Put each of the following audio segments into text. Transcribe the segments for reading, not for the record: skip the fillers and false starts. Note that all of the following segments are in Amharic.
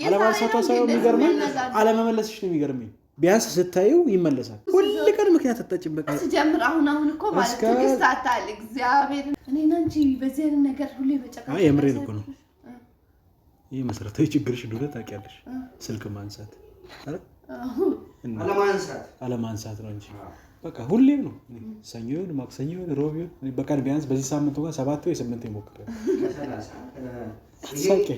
አለማንሳቷ ሳይሆን የሚገርመኝ አለመመለስሽ ነው የሚገርመኝ። ቢያንስ ስታዩ ይመለሳል። ሁል ቀን ምክንያት አታጭም። በቃ ስጀምር አሁን አሁን እኮ ማለት ትዕግስት አታል እግዚአብሔር። እኔና አንቺ በዚህ አይነት ነገር ሁሌ በጨቃ የምሬን እኮ ነው። ይህ መሰረታዊ ችግርሽ እንደሆነ ታውቂያለሽ። ስልክ ማንሳት አለማንሳት ነው እንጂ በቃ ሁሌም ነው። ሰኞ ይሁን ማክሰኞ ይሁን ሮብ ይሁን በቀን ቢያንስ በዚህ ሳምንት እንኳን 7 ወይ 8 ይሞክራል። አትሳቂ፣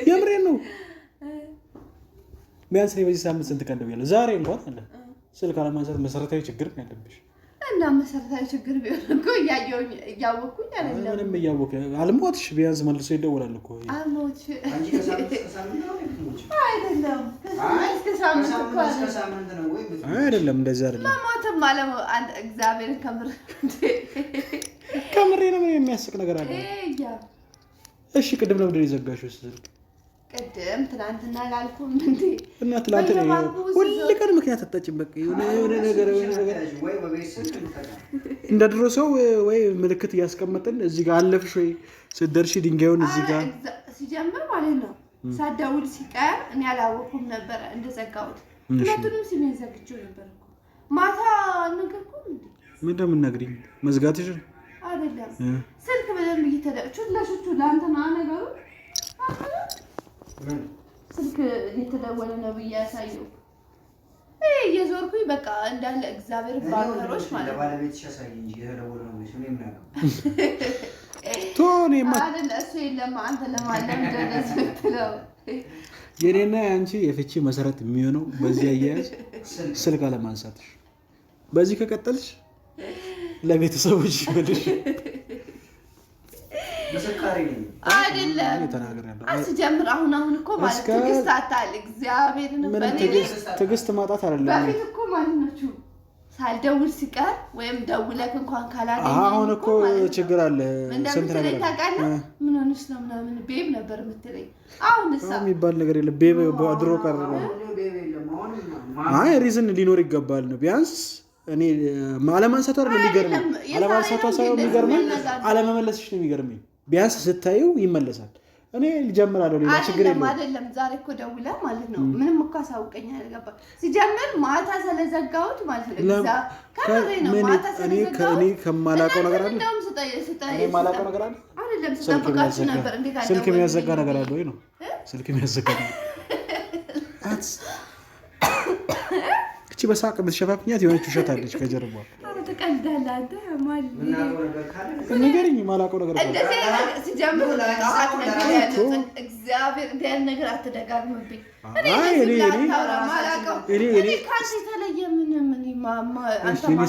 የምሬን ነው። ቢያንስ እኔ በዚህ ሳምንት ስንት ቀን ደውያለሁ? ዛሬ እንኳን አለ ስልክ አለማንሳት መሰረታዊ ችግር ነው ያለብሽ። እና መሰረታዊ ችግር ቢሆን እኮ እያየሁኝ እያወኩኝ አይደለም። ምንም እያወኩ አልሞትሽ፣ ቢያንስ መልሶ ይደውላል እኮ። አልሞትሽ አይደለም፣ አይደለም፣ እንደዚህ አይደለም። መሞትም አለ እግዚአብሔር። ከምር ከምሬ ነው። ምን የሚያስቅ ነገር አለ? እሺ ቅድም ለምንድን ነው የዘጋሽው ስልክ? ቅድም ትናንትና ላልኩም እንዴ? እና ትናንትና ሁል ቀን ምክንያት አታጭም። በቃ የሆነ ነገር እንደ ድሮ ሰው ወይ ምልክት እያስቀመጥን እዚህ ጋር አለፍሽ ወይ ስትደርሺ ድንጋዩን እዚህ ጋር ሲጀምር ማለት ነው። ሳትደውል ሲቀር እኔ አላወኩም ነበረ እንደዘጋሁት። ሁለቱንም ሲሜን ዘግቼው ነበር እኮ ማታ አልነገርኩም እንዴ? ምን እንደምትነግሪኝ መዝጋትሽን አይደለም ስልክ በደንብ እየተደረቹ ለሹቹ ለአንተ ነው ነገሩ። ስልክ እየተደወለ ነው ብዬ ያሳየው እየዞርኩኝ በቃ እንዳለ እግዚአብሔር ባከሮች ማለት ነው። እሱ የለም አንተ ለማለም ደረስ ምትለው የኔና የአንቺ የፍቺ መሰረት የሚሆነው በዚህ አያያዝ ስልክ አለማንሳትሽ። በዚህ ከቀጠልሽ ለቤተሰቦች ይበልሽ። አይደለም አስጀምር። አሁን አሁን እኮ ማለት ትዕግስት አታል እግዚአብሔርን ትዕግስት ማጣት አይደለም። በፊት እኮ ማለት ነው ሳልደውል ሲቀር ወይም ደውለክ እንኳን ካላገኘኝ አሁን እኮ ችግር አለ። ስንት ነገር ታውቃለህ። ምን ሆነሽ ነው ምናምን babe ነበር የምትለኝ። አሁን እሳ የሚባል ነገር የለም። babe ድሮ ቀረ። አይ reason ሊኖር ይገባል ነው ቢያንስ እኔ አለማንሳቷ አይደለም የሚገርመኝ፣ አለማንሳቷ ሳይሆን የሚገርመኝ አለመመለስሽ ነው የሚገርመኝ። ቢያንስ ስታዩ ይመለሳል። እኔ ልጀምራለሁ፣ ሌላ ችግር የለውም። አይደለም ዛሬ እኮ ደውለህ ማለት ነው ምንም እኮ አሳውቀኝ አልገባም። ሲጀምር ማታ ስለዘጋሁት ማለት ነው። እኔ ከማላውቀው ነገር አለ የማላውቀው ነገር አለ። ስልክ የሚያዘጋ ነገር አለ ወይ ነው? ስልክ የሚያዘጋ ነገር እቺ በሳቅ የምትሸፋፍኛት የሆነች ውሸት አለች ከጀርባ። ንገሪኝ፣ የማላውቀው ነገር እግዚአብሔር እንዲህ ዓይነት ነገር አትደጋግምብኝ። የእኔ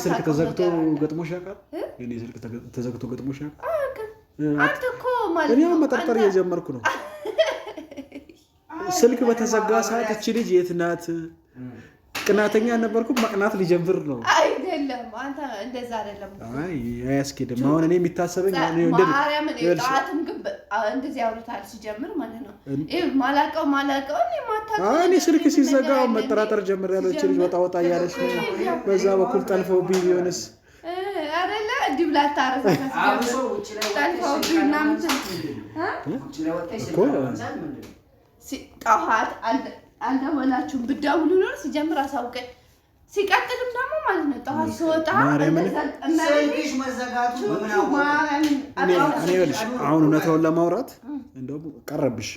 ስልክ ተዘግቶ ገጥሞሽ ያውቃል? የእኔ ስልክ ተዘግቶ ገጥሞሽ ያውቃል? እኔ መጠርጠር እየጀመርኩ ነው። ስልክ በተዘጋ ሰዓት እቺ ልጅ የት ናት? ቅናተኛ ነበርኩም፣ መቅናት ሊጀምር ነው። አይደለም አንተ እንደዛ አይደለም። አይ አያስኬድም። አሁን እኔ የሚታሰበኝ ማርያምን ጠዋትም ግን እንደዚህ አውርታል ሲጀምር ማለት ነው። ማላውቀው ማላውቀው እኔ ስልክ ሲዘጋ መጠራጠር ጀምሬያለሁ። እቺ ልጅ ወጣ ወጣ እያለች ነው፣ በዛ በኩል ጠልፈውብኝ ቢሆንስ አይደለ እንዲህ ብላ ታረሳ ጠልፈውብኝ ምናምን እኮ ጠዋት አልደወላችሁም። ብትደውሉ ኖሮ ሲጀምር አሳውቀኝ። ሲቀጥልም ደግሞ ማለት ነው ጠዋት ስወጣ አሁን እውነታውን ለማውራት እንደውም ቀረብሽ።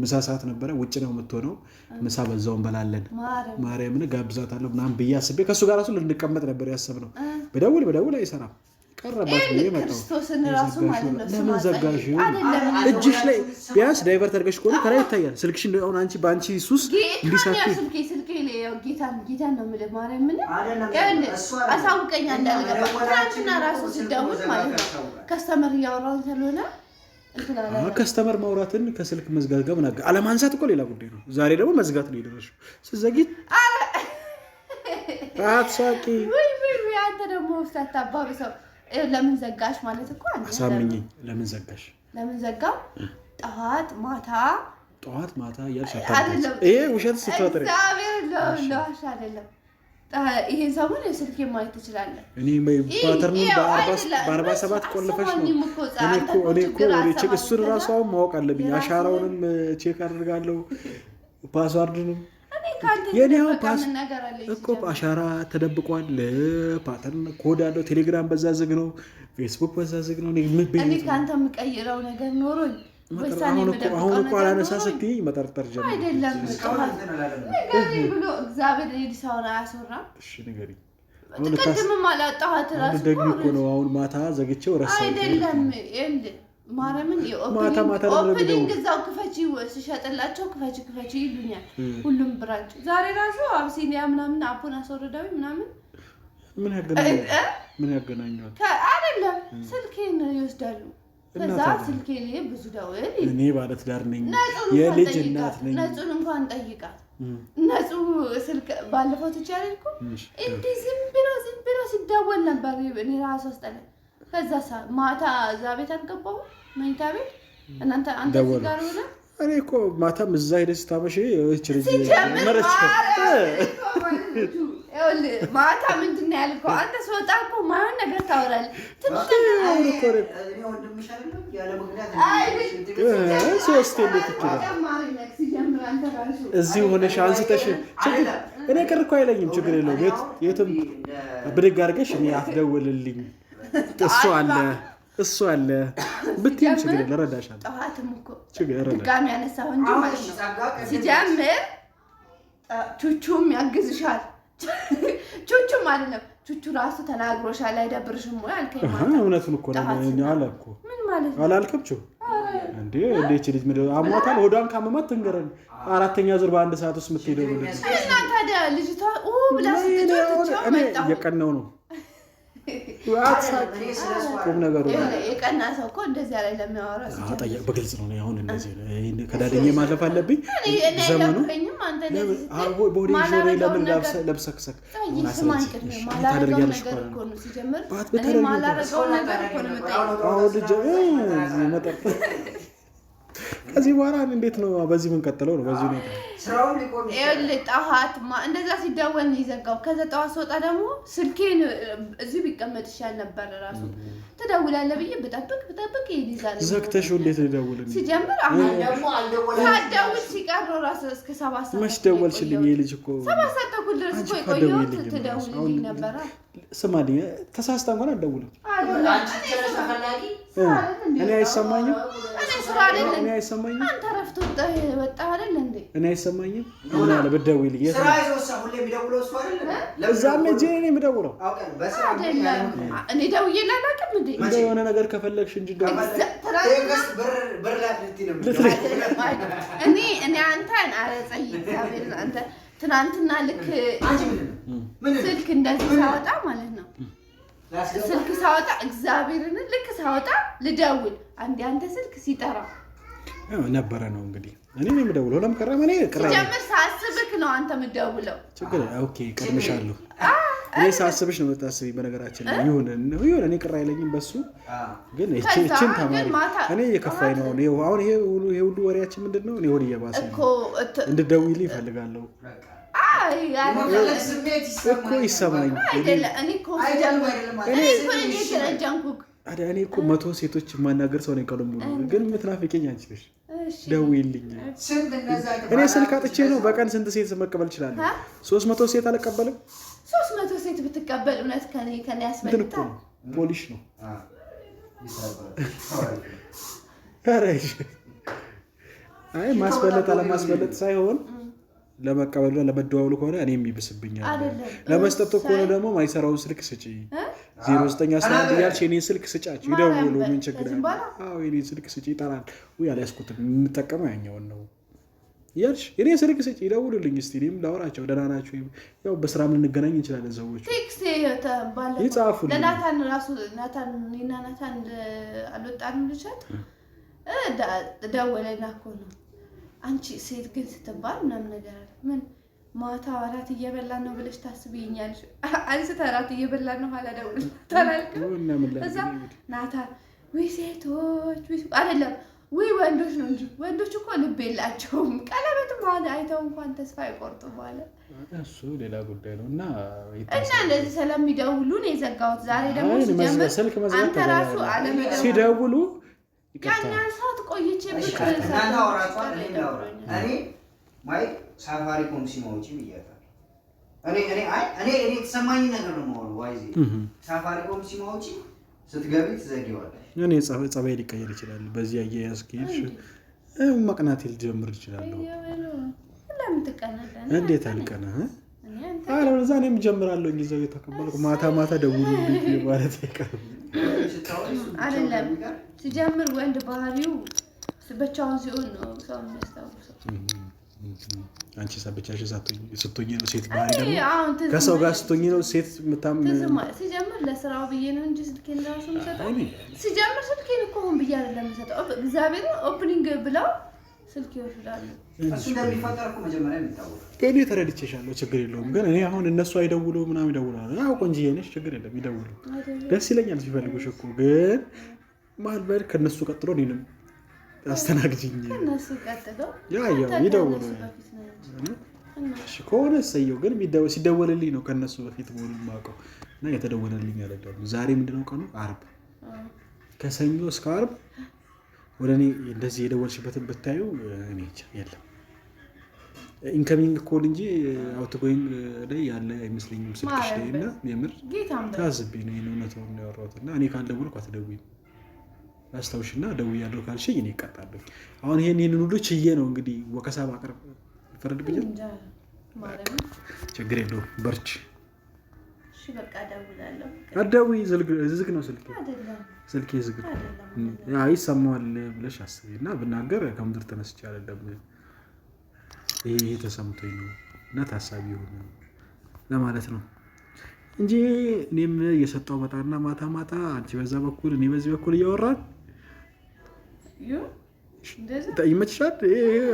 ምሳ ሰዓት ነበረ፣ ውጭ ነው የምትሆነው። ምሳ በዛው እንበላለን፣ ማርያምን ጋብዛታለሁ ምናምን ብዬ አስቤ ከእሱ ጋር እራሱ ልንቀመጥ ነበር ያሰብነው። ብደውል ብደውል አይሰራም። ቀረባት ብዬ መጣሁ። ለምን ዘጋሽ? እጅሽ ላይ ቢያንስ divert አድርገሽ ከሆነ ከላይ ይታያል ስልክሽ። አሁን አንቺ በአንቺ ሱስ እንዲሳፊ ጌታን ነው የምልህ። ማርያምን አሳውቀኝ እንዳልገባ ትናንትና እራሱ ስደውል ማለት ነው customer እያወራሁ ስለሆነ customer ማውራትን ከስልክ መዝጋት ጋር ምናምን አለማንሳት እኮ ሌላ ጉዳይ ነው። ዛሬ ደግሞ መዝጋት ነው የደረስሽው። ስትዘጊ አትሳቂ። አንተ ደግሞ ሳታባብሰው ለምን ዘጋሽ ማለት እኮ አሳምኚኝ። ለምን ዘጋሽ? ለምን ዘጋው? ጠዋት ማታ ጠዋት ማታ እያልሽ ይሄ ውሸት ስትፈጥሪ እግዚአብሔር ለዋሽ አይደለም። ይሄን ሰሞን ስልኬ ማየት ትችላለህ። እኔ pattern ኡ በ47 ቆልፈሽ ነው። እኔ እኮ እሱን እራሱ አሁን ማወቅ አለብኝ። አሻራውንም check አድርጋለሁ፣ password ንም የኔ አሁን እኮ አሻራ ተደብቋል። Pattern code አለው። ቴሌግራም በዛ ዝግ ነው፣ ፌስቡክ በዛ ዝግ ነው። እኔ ከአንተ የምቀይረው ነገር ኖሮኝ አሁን እኮ አላነሳ ስትይኝ መጠርጠር ጀመርኩ። አይደለም ንገሪኝ ብሎ እግዚአብሔር የዲሳውን አያስወራም። እሺ ንገሪኝ። ቅድምም አላወጣኋት እራሱ ደግሜ እኮ ነው አሁን ማታ ዘግቼው ረሳሁት። አይደለም ማርያምን የ opening እዛው ክፈቺ ስሸጥላቸው ክፈቺ ክፈቺ ይሉኛል ሁሉም branch። ዛሬ ራሱ አብሲኒያ ምናምን app ኡን አስወርደው ምናምን ምን ያገናኘዋል? አይደለም ስልኬን ይወስዳሉ። ከዛ ስልኬ ላይ ብዙ ደውል። እኔ ባለትዳር ነኝ፣ የልጅ እናት ነኝ። ነጹን እንኳን ጠይቃት። ነጹ ስልክ ባለፈው ትቼ አልኩ እንዲህ ዝም ብሎ ዝም ብሎ ሲደወል ነበር። እኔ ራሱ አስጠላኝ። ከዛ ማታ እዛ ቤት አልገባሁም፣ መኝታ ቤት እናንተ አንተ ጋር ሆነ። እኔ እኮ ማታም እዛ ሄደሽ ስታመሽ ማታ ምንድን ነው ያልከው? አንተ ስወጣ እኮ ማይሆን ነገር ታወራለህ። ሶስት እንዴት ይችላል? እዚህ ሆነሽ አንስተሽ እኔ ቅር እኮ አይለኝም። ችግር የለውም። የትም ብድግ አድርገሽ እኔ አትደውልልኝ እሱ አለ እሱ አለ ብትይም ችግር የለም፣ እረዳሻለሁ። ጠዋትም እኮ ድጋሚ ያነሳሁ እንጂ ማለት ነው። ሲጀምር ቹቹም ያግዝሻል። ቹቹም አይደለም ቹቹ ራሱ ተናግሮሻል። አይደብርሽም ወይ አልከኝ። እውነቱን እኮ ነው አለ እኮ። ምን ማለት ነው አላልክም? ቹ እንዴ እንዴ ልጅ ምንድን ነው አሟታል። ሆዷን ካመማት ትንገረን። አራተኛ ዙር በአንድ ሰዓት ውስጥ የምትሄደው ምንድን ነው? እና ታዲያ ልጅቷ ብላ ስትጮህ እኔ እየቀናው ነው ቁም ነገሩ የቀና ሰው እኮ እንደዚህ ላይ ለሚያወራ በግልጽ ነው። አሁን እንደዚህ ከዳደኛ ማለፍ አለብኝ። ዘመኑ በሆዴ ለምን ለብሰክሰክ ታደርጊያለሽ? ከዚህ በኋላ እንዴት ነው በዚህ የምንቀጥለው? ነው በዚህ ሁኔታ ጠዋት እንደዛ ሲደወል ነው የዘጋው። ከዛ ጠዋት ስወጣ ደግሞ ስልኬን እዚሁ ቢቀመጥ ይሻል ነበር። ራሱ ትደውላለህ ብዬ ብጠብቅ ብጠብቅ ይይዛል። ዘግተሽው እንዴት ነው የደወልልኝ? ሲጀምር አሁን ሳትደውል ሲቀር ነው ራሱ እስከ 7 ሰዓት። መች ደወልሽልኝ? ይሄ ልጅ እኮ 7 ሰዓት ተኩል ድረስ እኮ የቆየሁት ትደውልልኝ ነበረ። ስማልኝ፣ ተሳስታ እንኳን አልደውልም። እኔ አይሰማኝም። እኔ አይሰማኝም። አንተ እረፍት ወጣህ አይደል እንዴ? እኔ አይሰማኝም። ምን አለ ብትደውይልኝ? እዛም ሂጅ እኔ የምደውለው አይደለም። እኔ ደውዬልህ አላውቅም እንዴ? እንደው የሆነ ነገር ከፈለግሽ እንጂ እኔ እኔ አንተን ኧረ ፀይ እግዚአብሔርን አንተ ትናንትና ልክ ስልክ እንደዚህ ሳወጣ ማለት ነው ስልክ ሳወጣ እግዚአብሔርን ልክ ሳወጣ ልደውል አንዴ አንተ ስልክ ሲጠራ ነበረ ነው እንግዲህ እኔ ነው የምደውለው። ለምቀረም እኔ ሲጀምር ሳስብክ ነው አንተ የምደውለው። ችግር okay፣ ቀድምሻለሁ። እኔ ሳስብሽ ነው የምታስቢኝ። በነገራችን ላይ ይሁን ይሁን፣ እኔ ቅር አይለኝም በሱ ግን እቺን ተማሪ እኔ እየከፋኝ ነው አሁን። ይሄ ሁሉ ወሬያችን ምንድን ነው? እኔ ሆድ እየባሰ ነው። እንድትደውይልኝ እፈልጋለሁ እኮ ይሰማኝ። እኔ እኮ 100 ሴቶች የማናገር ሰው ነኝ። ቀኑን ሙሉ ግን የምትናፍቂኝ አንቺ ነሽ። ደውይልኝ። እኔ ስልክ አጥቼ ነው። በቀን ስንት ሴት መቀበል እችላለሁ? 300 ሴት አልቀበልም። 300 ሴት ብትቀበል እውነት ከኔ ያስመልጣል። ፖሊሽ ነው። አይ ማስበለጥ አለማስበለጥ ሳይሆን ለመቀበልና ለመደዋወሉ ከሆነ እኔም ይብስብኛል። ለመስጠት ከሆነ ደግሞ ማይሰራውን ስልክ ስጪ 0911 እያልሽ የኔን ስልክ ስጫቸው ይደውሉ። ምን ችግር አለ? አዎ የኔን ስልክ ስጪ ይጠራል። ውይ አልያዝኩትም፣ የምጠቀመው ያኛውን ነው እያልሽ የኔን ስልክ ስጪ ይደውሉልኝ። እስኪ እኔም ላውራቸው። ደህና ናቸው? ያው በስራም ልንገናኝ እንችላለን። ሰዎች ይጻፉልኝ። ለናታን ራሱ ናታን እኔና ናታን አልወጣንም ልሸጥ ደወለና እኮ ነው አንቺ ሴት ግን ስትባል ምናምን ነገር አለ። ምን ማታ እራት እየበላን ነው ብለሽ ታስብይኛለሽ? አንስተ እራት እየበላን ነው ኋላ ደውልላት አላልክም? እዛ ናታን ውይ ሴቶች አይደለም ውይ ወንዶች ነው እንጂ ወንዶች እኮ ልብ የላቸውም። ቀለበትም አይተው እንኳን ተስፋ አይቆርጡም አለ። እሱ ሌላ ጉዳይ ነው። እና እና እንደዚህ ስለሚደውሉ ነው የዘጋሁት። ዛሬ ደግሞ ሲጀምር አንተ ራሱ አለመደወል ሲደውሉ ያን ሰዓት ቆይቼ እኔ ማይ ሳፋሪኮም ሲም አውጪ ብያታለሁ። እኔ እኔ አይ እኔ እኔ የተሰማኝ ነገር ነው የማወራው። ዋይዜ ሳፋሪኮም ሲም አውጪ ስትገቢ ትዘጊዋለሽ። እኔ ጸባይ ሊቀየር ይችላል። በዚህ አያያዝ ከሄድሽ መቅናት ልጀምር እችላለሁ። እንዴት አልቀና? አለበለዚያ እኔም እጀምራለሁ። እዛው እየተቀበልኩ ማታ ማታ ደውሉልኝ ማለት አይቀርም። አይደለም ሲጀምር ወንድ ባህሪው ብቻውን ሲሆን ነው ሰው የሚያስታውሰው። አንቺ ብቻሽን ስትሆኚ ነው ሴት ባህሪ ደግሞ ከሰው ጋር ስትሆኚ ነው ሴት ሲጀምር ለስራው ብዬ ነው እንጂ ስልኬን እራሱ የምሰጠው። ሲጀምር ስልኬን እኮ ሆን ብዬ አይደለም የምሰጠው። እግዚአብሔር opening ብለው ስልክ ይወስዳሉ። እሱ እንደሚፈጠር እኮ መጀመሪያ የሚታወቅ እኔ ተረድቼሻለሁ፣ ችግር የለውም። ግን እኔ አሁን እነሱ አይደውሉ ምናምን ይደውላሉ። አዎ ቆንጅዬ ነሽ፣ ችግር የለም ይደውሉ፣ ደስ ይለኛል ሲፈልጉሽ እኮ። ግን ማልበል ከእነሱ ቀጥሎ እኔንም አስተናግጅኝ። ከእነሱ ቀጥሎ ያው ይደውሉ ከሆነ እሰየው። ግን ሲደወልልኝ ነው ከእነሱ በፊት መሆኑን የማውቀው እና የተደወለልኝ አይደለም። ዛሬ ምንድነው ቀኑ? ዓርብ። ከሰኞ እስከ ዓርብ ወደ እኔ እንደዚህ የደወልሽበትን ብታዩ እኔ የለም incoming call እንጂ outgoing ላይ ያለ አይመስለኝም ስልክሽ ላይ እና የምር ታዝቤ ነው ይሄን እውነታውን ያወራሁት። እና እኔ ካልደወልኩ አትደውይም አስታውሽና ደውያለሁ ካልሽኝ እኔ እቀጣለሁ። አሁን ይሄን ይሄንን ሁሉ ችዬ ነው እንግዲህ ወቀሳ ማቅረብ ይፈረድብኛል። ችግር የለውም በርች። አትደውይ፣ ዝግ ነው ስልኬ፣ ስልኬ ዝግ ነው። ይሰማዋል ብለሽ አስቢ እና ብናገር ከምድር ተነስቼ አይደለም ይሄ ተሰምቶኝ ነው እና ታሳቢ ሆነ ለማለት ነው እንጂ እኔም እየሰጠው መጣና ማታ ማታ አንቺ በዛ በኩል እኔ በዚህ በኩል እያወራን ይመችሻል።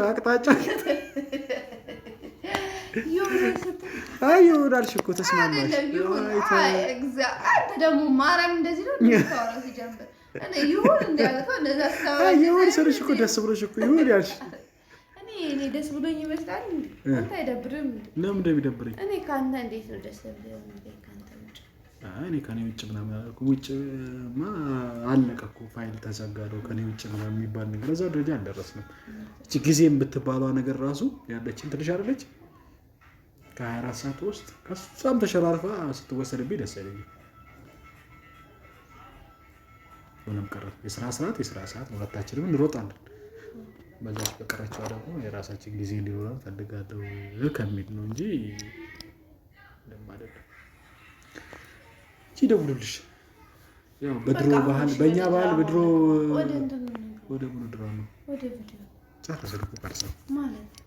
አቅጣጫ አይ ይሁን አልሽ እኮ ተስማማሽ። አንተ ደግሞ ማርያም እንደዚህ ነው ሲጀምር ይሁን ስልሽ እኮ ደስ ብሎሽ እኮ ይሁን ያልሽ። እኔ ደስ ብሎኝ ይመስላል። አንተ አይደብርም? ለምን እንደሚደብረኝ እኔ ከአንተ እንዴት ነው ደስ ብሎኝ? ከአንተ ውጭ እኔ ከኔ ውጭ ምናምን አላልኩም። ውጭማ አለቀ እኮ ፋይል ተዘጋ ነው። ከኔ ውጭ ምናምን የሚባል ነገር እዛ ደረጃ አልደረስንም። እቺ ጊዜ የምትባሏ ነገር ራሱ ያለችን ትንሽ አይደለች? ከ24 ሰዓት ውስጥ ከሷም ተሸራርፋ ስትወሰድብኝ ደስ አይለኝም። ሆነም ቀረ የስራ ሰዓት የስራ ሰዓት ሁለታችንም እንሮጣለን። በዛች በቀረችዋ ደግሞ የራሳችን ጊዜ እንዲኖረን ፈልጋለሁ ከሚል ነው እንጂ ምንም አይደለም። ይደውሉልሽ። ያው በድሮ ባህል በእኛ ባህል በድሮ ወደ ምኑ ድራማ ጨረስን እኮ ቀርጸን ማለት